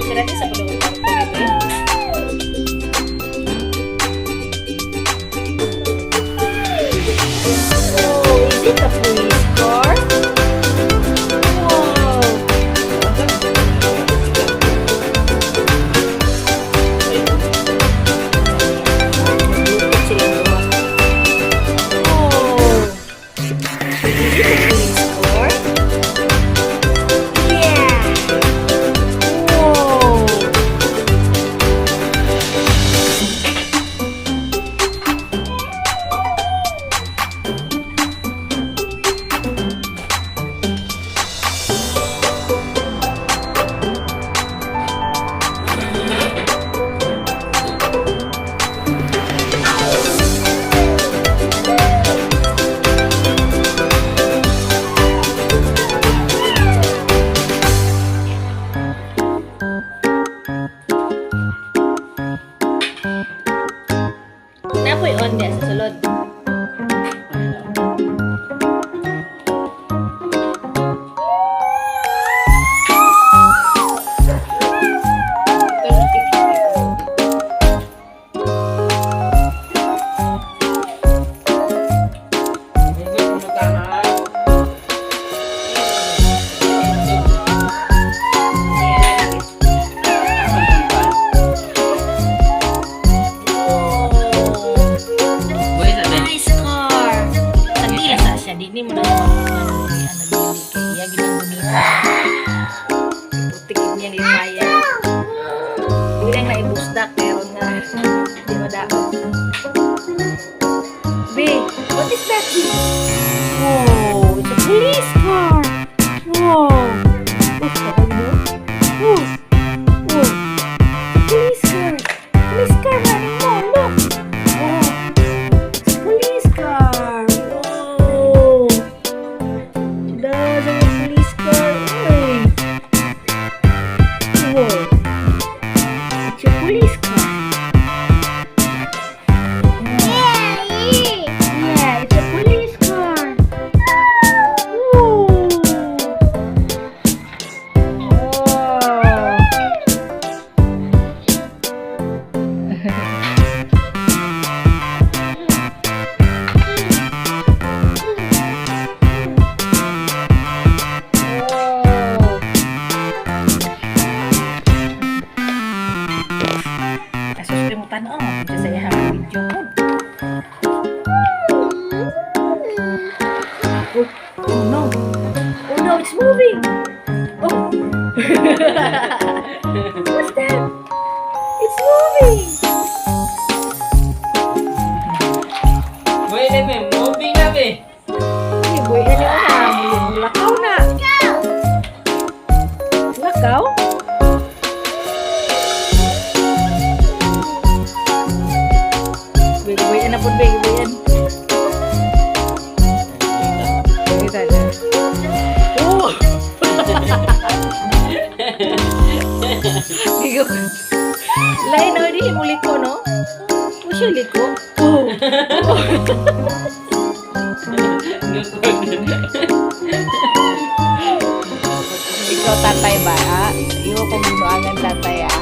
Sira din sa kulong kwarto, bebe. Oh, is it a police car? Wow! Naglupot silang duha. Oh! Is it a police car? Yeah! Whoa! Napoy on diya sa sulod. Nice car. Sandila sa siya. Di ni mo na ano, ano, kay iya ginang bonita. Putik niyang limaya. Di lang na ibusdak meron nga. Di madaot. B, what is that? B? Whoa, it's a police car. Whoa. Oh, oh. Police car. Police car running mo. Look. Oh, it's a police car. Whoa. That's a police car. Uy. Whoa. It's a police car. Yeah, it's a police car. Whoa. Wow. Wow. Asus mo tan-aw sa iyang video po. Oh, oh no. Oh no, it's moving. Oh. What's that? It's moving. Wait a minute, moving na be. Ay, boy, ano na? Lakaw na. Lakaw? Wait, wait, ano po, wait, wait. Kita na. Oh! Gigo. Lain na di mo liko, no? Mo siya liko. Oh. Oh. Ikaw tatay ba? Ah? Iwo kong binuangan tatay ah.